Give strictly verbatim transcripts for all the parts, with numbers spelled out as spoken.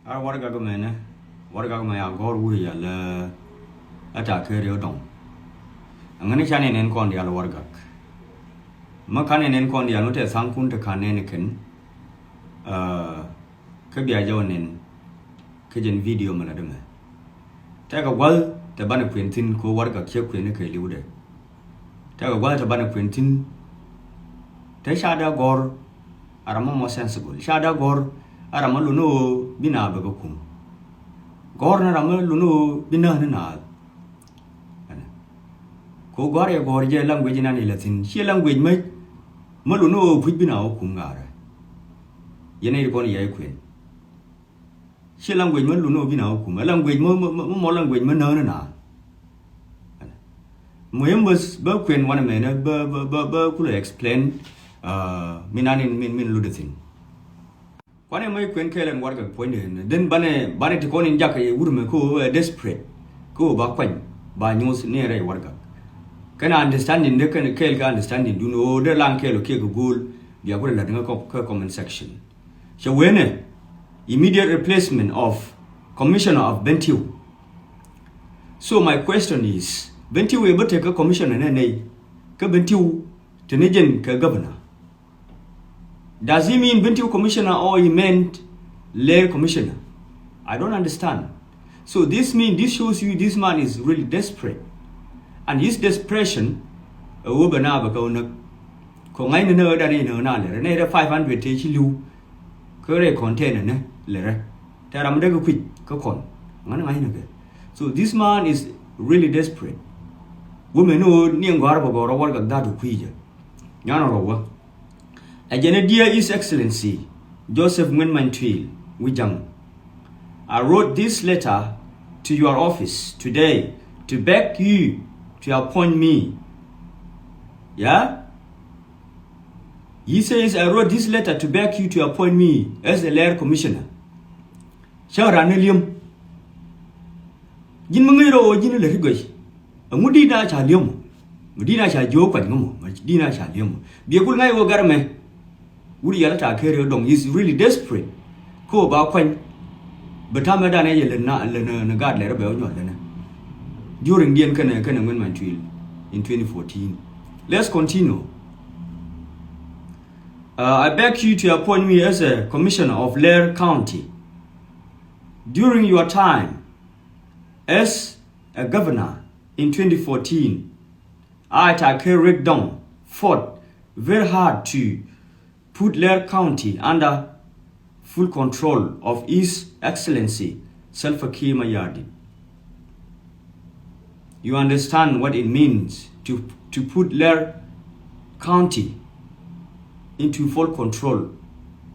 Ar wargak mɛnɛ, wargak mɛ a gɔr wuri ya lɛ a ta keri o dɔŋ. Ŋäni ca nɛn ɛn kɔn dial wargak. Mä ka nɛn ɛn kɔn dial mä tɛ thaŋ kun te ka nɛn kɛn. Kä bia jɛ wä nɛn kä jɛn video mɛ la dämɛ. Tɛkɛ gua̱l tɛ banɛ kuɛn thi̱n ko wargak cɛ kuɛn kɛ liwdɛ. Tɛkɛ gua̱l tɛ banɛ kuɛn thi̱n. Tɛ ca dee gɔr a ram mɔ sensible. Ca dee gɔr a ram mɔ luni ɣöö bi naath bɛ kɛ kum. Gɔr ni ram mɔ luni ɣöö bi nääth ni naath. Ko gɔr yɛ gɔr jɛ language inan ilɛ thi̱n. Ciɛ language mä mä luni ɣöö puc bi naath wä kum ŋaarɛ. Yɛn ɛ kɔn yɛ kuɛn. Ci language mä luni wä bi na wä kum. Ɛ language mä, mä, mä, mä mɔ language mä nääni na. Muhim bas bä kuɛn wanɛ mɛnɛ bä, bä, bä, bä kulɛ explain, uh, min anin, min, min ludi thin. Kuanɛ mä kuɛn kɛɛl ɛn wargak puɔ̱nydɛ. Then banɛ, banɛ ti kɔn in jak ɛ wur mɛ ko, eh, desperate. Ko ba kuany, ba nyuth ni rɛy wargak. Kɛn understanding de kɛn kɛɛl kɛ understanding dun o de lan kɛɛl o kiɛ kɛ go̱o̱l. Bia kulɛ lat ŋä kɔ, kɛ comment section. Cɛ wen ɛ immediate replacement of commissioner of Bentiu. So my question is, Bentiu ɛ bä tekɛ commissioner nɛ nɛy kä Bentiu te ni jɛn kɛ governor? Does he mean Bentiu commissioner or he meant Leer commissioner? I don't understand. So this mean, this shows you this man is really desperate. And his desperation, ɛ wä bɛ na bɛ kɛ wä näk. Kɔ ŋa̱c ni näk dan in näk na lɛ rɛ nɛ rɛ five hundred te ci liw. Kä rɛ container ni lɛ rɛ. Tɛ ram dee kɛ kui̱c kä kɔn. Ŋa̱n ŋa̱c ni kɛ. So this man is really desperate. Wä mɛ ni wä ni ŋɔ̱a̱r bɛ gɔ̱rä wargak that kui̱ jɛ. Nyɔn rɔ wä. Ɛ jɛn ɛ, Dear His Excellency Joseph Nguyen Many Tuil Wejang, I wrote this letter to your office today to beg you to appoint me. Yeah? He says, I wrote this letter to beg you to appoint me as the Leer commissioner. Cä ran ni li̱em. Ji̱n mi ŋäc rɔ ɣöö ji̱n lät i̱ gɔ̱c. Ɛŋu di̱t na ca li̱em mɔ? Mi di̱t na ca jiök kuany ŋä mɔ? Mi di̱t na ca li̱em mɔ? Biɛ kul ŋa̱c ɣöö gɛr ɛmɛ. Wut yɛl ɛ ta̱a̱ keri ɣä dɔŋ is really desperate. Kä ɣöö ba kuany. Bɛ ta̱mɛ danɛ yɛ lät na lät ni gaat lɛr bɛ wä nyɔl lät ni. During diɛn kɛnɛ kɛnɛ Nguyen Many Tuil in twenty fourteen. Let's continue. Uh, I beg you to appoint me as a commissioner of Leer County. During your time as a governor in twenty fourteen, I, Taker Riek Dong, fought very hard to put Leer County under full control of His Excellency Salva Kiir Mayardit. You understand what it means to, to put Leer County into full control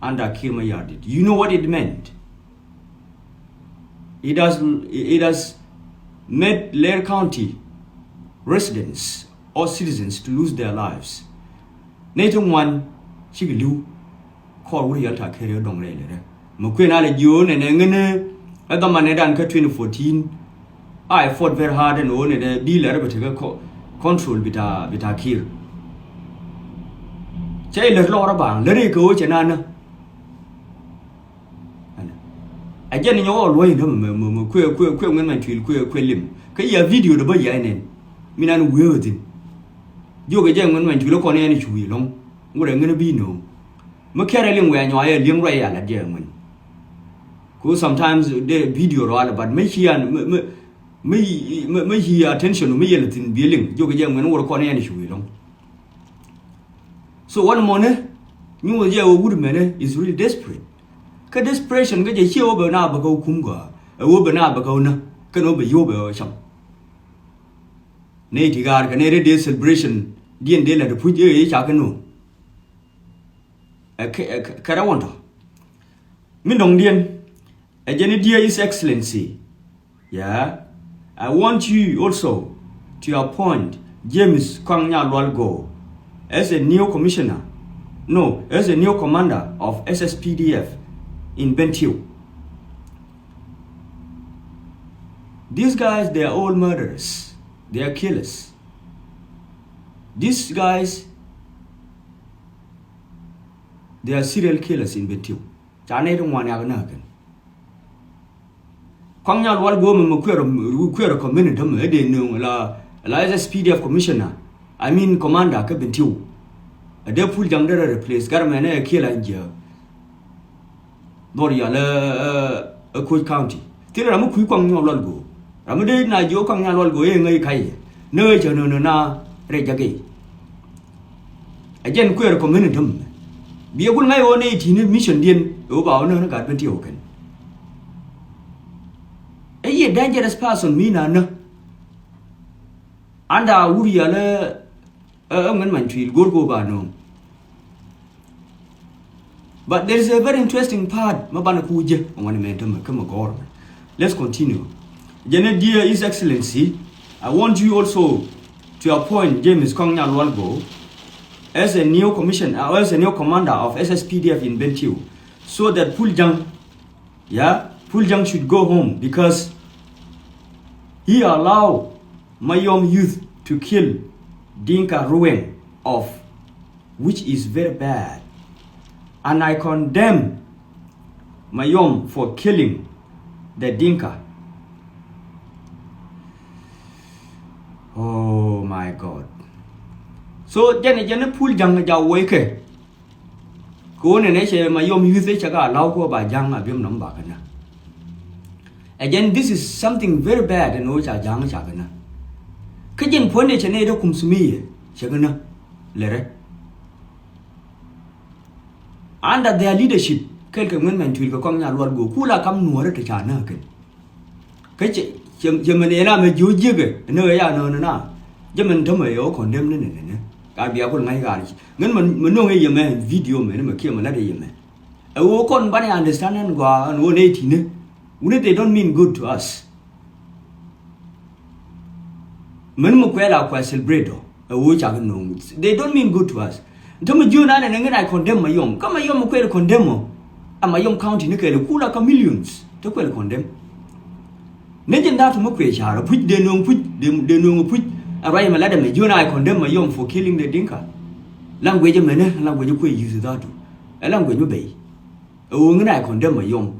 under Kiir Mayardit. You know what it meant. It has, it has made Leer County residents or citizens to lose their lives. Nɛy ti ŋuan cikɛ li̱w kɔr wur yɛl Taker Riek Dong rɛy lɛ rɛ. Mɛ kuën a lɛ jiö nɛnɛ ŋänɛ ɛ dhamanɛ dan kä twenty fourteen. I fought very hard ɛn ɣöö nɛnɛ bi lɛ rɛ bɛ tekɛ co-, control bita, bita Kiir. Cɛ ilät lɔrä baŋ lät rɛ kɛ ɣöö cɛ nanä. Ɛnɛ. A jɛn ni nyɔk ɔ luɔ̱c ni mɛ, mɛ, mɛ, kuɛ, kuɛ, kuɛ Ŋuɛn Many Tuil, kuɛ, kuɛ lim. Kä yɛ video dɔ bä yɛ nɛn. Mi nan wee wä thin. Jiök ɛ jɛ Ŋuɛn Many Tuil kɔn yɛn cu wi̱i̱ lɔ̱ŋ. Ŋurɛ ŋän bi no̱o̱ŋ. Mi kɛrɛ liŋ wɛɛ nyɔa yɛ liŋ ruac yɛ lat jɛ Ŋuɛn. Ko sometimes de video rɔ alɛ, but mi ci an, mi, mi, mi, mi, mi ci attention mi yɛ lɛ thin bi liŋ. Jiök ɛ jɛ Ŋuɛn wurɛ kɔn yɛn cu wi̱i̱ lɔ̱ŋ. So wan mɔnɛ nyuuth jɛ wä wut mɛnɛ is really desperate. Kä desperation kä jɛ ciɛ wä bɛ na bɛ kä wä kum gɔaa. Ɛ wä bɛ na bɛ kä wä nä kɛn wä bɛ yio̱w bɛ wä cam. Nɛy ti gaar kɛ nɛy rɛ dee celebration diɛn dee lät puc ëë ca kɛ no̱o̱ŋ. Ɛ kɛ, ɛ kɛ, kɛ rɛ wän tɔ. Min dɔ̱ŋdiɛn. Ɛ jɛn i̱, Dear His Excellency, yeah, I want you also to appoint James Kong Nyalual Go as a new commissioner, no, as a new commander of S S P D F in Bentiu. These guys, they are all murderers. They are killers. These guys, they are serial killers in Bentiu. Ca nɛy ti ŋuan yak näk kɛn. Kuaŋ Nyalual Go̱o̱mɛ mɛ kuɛɛr, kuɛɛr kɔmini tämɛ ɛ dee nööŋ la, la S S P D F commissioner, I mean commander kä Bentiu. Ɛ dee Pul Jaŋ derɛ replace garmɛ nɛ ɛ kiɛ la jiɛ. Dhɔr yal ɛ, ɛ, ɛ Koch County. Thil ram mi kui̱ Kuaŋ Nyalual Go̱o̱. Ram mi dee na jiɛ Kuaŋ Nyalual Go̱o̱ ɛ ŋäc ka̱yɛ. Nä ɛ cɛ nööŋ nööŋ na rɛy jakɛ. Ɛ jɛn kuɛɛr kɔmini tämɛ. Biɛ kul ŋa̱c ɣöö nɛ iti̱ni mission diɛn ɛ ɣöö ba ɣöö nä ni gat Bentiu kɛn. Ɛ yɛ dangerous person mi na nä. Anda wur yal ɛ, ɛ, ɛ ŋuɛn many tuil go̱r kɛ ɣöö ba nööŋ. But there is a very interesting part mi banɛ ku jɛ ŋuɛn mɛ tämɛ kä mɛ gɔr mɛ. Let's continue. Jɛn ɛ, dear His Excellency, I want you also to appoint James Kuaŋ Nyalual Go̱o̱ as a new commission, uh, as a new commander of S S P D F in Bentiu, so that Pul Jaŋ, yeah, Pul Jaŋ should go home because he allow Mayom youth to kill Dinka Ruweng of, which is very bad. And I condemn Mayom for killing the Dinka. Oh my God. So jɛn, jɛn Pul Jaŋ ja woi kɛ. Kɛ ɣöö nɛnɛ cɛ Mayom youth cɛ ka allow kɛ ɣöö ba Jaŋ a biɛm nɔm ba kɛ nä. Ɛ jɛn, this is something very bad ɛn ɣöö ca Jaŋ ca kɛ nä. Kä jɛn puɔ̱nydɛ cɛ nɛy dee kum sumiyɛ cɛ kɛ nä. Lɛrɛ. Under their leadership, kɛl kɛ ŋuɛn many tuil kɛ Kuaŋ Nyalual Go̱o̱, kula kam nuɔ̱ɔ̱rä te ca nä kɛn. Kä cɛ, cɛ, cɛ mɛn ɛ na mɛ jiö jiäkɛ ni ɣä ya nööŋ ni na. Jɛ mɛn tämɛ yɛ wä condemn ni ni ni ni. Ka bia kul ŋa̱c ɣaar ci ŋän mɛ, mɛ nööŋ ɛ yɛ mɛ video mɛ ni mɛ kiɛ mɛ lat ɛ yɛ mɛ. Ɛ wä kɔn banɛ understand ɛn gɔaa ɛn wä nɛ ti̱ni. Wuni, they don't mean good to us. Mɛn mi kuɛ la kuɛ celebrate ɔ, ɛ wä cak nööŋ. They don't mean good to us. Ntä mi jiön anɛ ni ŋän I condemn Mayom. Kä Mayom mi kuɛ condemn ɔ, a Mayom County ni kɛɛl kula kä millions. Te kuɛ condemn. Ni jin that mi kuɛ car a puc, dee nööŋ puc, dee, dee nööŋ a puc. A ruac mɛ lat ɛmɛ jiön I condemn Mayom for killing the Dinka. Language mɛnɛ, language kuɛ use that. Ɛ language mi bɛy. Ɛ wä ŋän I condemn Mayom.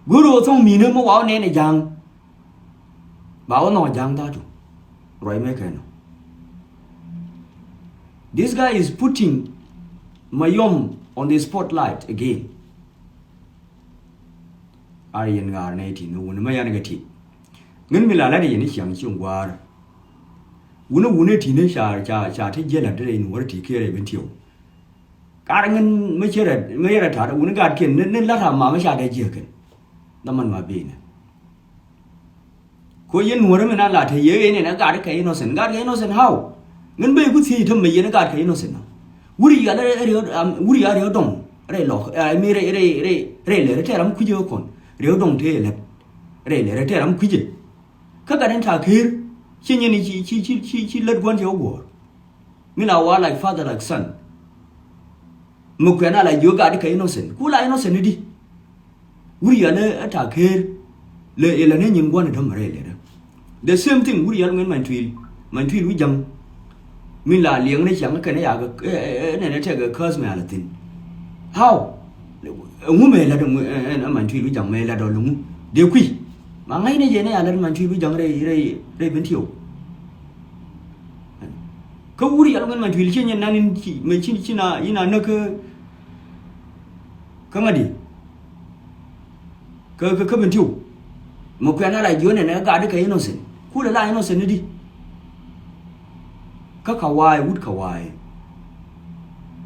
Go̱o̱r ɣöö thɔŋ mi̱i̱nä mi wa wä nɛɛnɛ Ja̱a̱ŋ. Ba wä nhɔk Ja̱a̱ŋ that. Ruac mɛ kɛn ɔ. This guy is putting Mayom on the spotlight again. Ar yɛn ŋa̱a̱r nɛ ti ni wuni mɛ yan kɛ ti. Ŋän mi la lat yɛn i̱ ciaŋ ci ŋua̱a̱r. Wuni wuni ti ni ca, ca, ca ti jiɛl lat rɛy nuɔ̱ɔ̱r ti kiɛ rɛy Bentiu. Kar ŋän mi ci rɛ, mi rɛ tat wuni gatkiɛn ni, ni lat a ma mi ca dee jiɛk kɛn. Dhaman ma bi ni. Ko yɛn nuɔ̱ɔ̱rä mi na la te yee yɛn ɛ gat kɛ innocent. Gat kɛ innocent how? Ŋän ben ku thiec tämɛ yɛn gat kɛ innocent. Wuri yal ɛ riɛ, wuri yal riɛ dɔŋ rɛy lɔk, ɛ mi rɛy, rɛy, rɛy, rɛy lɛr tɛr ram kui̱cɛ kɔn. Riɛ dɔŋ te lɛt. Rɛy lɛr tɛr ram kui̱cɛ. Kä gat in ta̱a̱ ker ci nyɛn ci, ci, ci, ci, ci lät gua̱n cɛ wä guɔ̱ɔ̱r. Mi la wa like father like son. Mi kuɛn a la jiök gat kɛ innocent. Ku la innocent ni di. Wuri yal ɛ ta̱a̱ ker. Lɛ ilɛ ni nyin gua̱n däm rɛy lɛ dä. The same thing wuri yal ŋuɛn many tuil. Many tuil wi̱c ja̱ŋ. Min la liɛŋ ni ciaŋ kɛn ɛ yak ɛ, ɛ, ɛ, nɛn ɛ tɛk ɛ curse mɛ a la thin. How? Ɛŋu mɛ lat ɛŋu, ɛ, ɛ, ɛ, many tuil wi̱c ja̱ŋ mɛ lat ɔ lɛ ŋu. Dee kui̱. Ma ŋa̱cnɛ jɛ nɛ a lat many tuil wi̱c ja̱ŋ rɛy, rɛy, rɛy Bentiu. Kä wuri yal ŋuɛn many tuil ci nyɛ nan in ci, mɛ ci, ci na, in a näk kä, kä ŋa̱di. Kä, kä, kä Bentiu. Mɛ kuɛn a la jiön ɛn ɛ gat kɛ innocent. Kulɛ la innocent ni di. Kä ka wa̱a̱ wut ka wa̱a̱.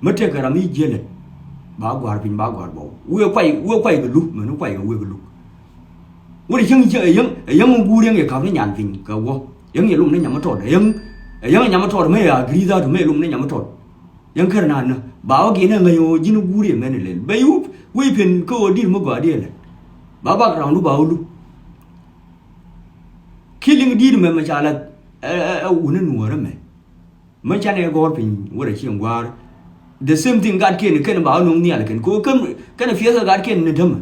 Mä tëëkɛ ram i̱ jiɛlɛ. Ba gua̱a̱r piny ba gua̱a̱r bɔw. Wëë kuay, wëë kuay kɛ luk, mɛn wëë kuay kɛ wëë kɛ luk. Wut ɛ cäŋ cä, ɛ yäŋ, ɛ yäŋ guur yäŋ yɛ ka̱p ni nyan piny kɛ wä. Yäŋ yɛ lum ni nyam mi tɔt. Ɛ yäŋ, ɛ yäŋ nyam mi tɔt, mɛ ya gri that, mɛ lum ni nyam mi tɔt. Yäŋ kär naan nä ba wä gi̱n ɛ ŋäc ɣöö ji̱n guuri ɛmɛn ɛ lɛl bɛ yup wec pen kä ɣöö di̱t mi gɔaa diɛlɛ. Ba background du ba wä lu. Killing di̱t mɛ mɛ ca la ɛ, ɛ, ɛ wuni nuɔ̱ɔ̱rä mɛ. Mɛ canɛ gɔ̱r piny wä rɛ cieŋ gua̱a̱r. The same thing gatkiɛn kɛn ba wä nuŋ nhial kɛn kɛ ɣöö kɛn, kɛn piɛth kɛ gatkiɛn ni tämɛ.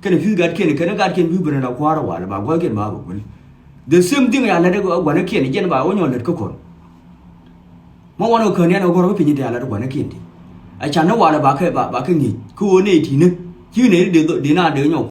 Kɛn pi̱th gatkiɛn kɛn gatkiɛn bi ben la kua̱r ɛ wal ba gua̱thkiɛn ba bä guäl. The same thing ya lät ɛ gua̱näkiɛn jɛn ba wä nyɔl lät kä kɔn. Mä wanɛ kɛ ni ɛn ɛ gɔr kä piny ti ala ti gua̱n ɛ kiɛn ti. Ɛ can ni walɛ ba kɛ, ba, ba kɛ ŋi̱i̱c kä ɣöö nɛ ti̱nä ci nɛ dee, dee na dee nyɔk.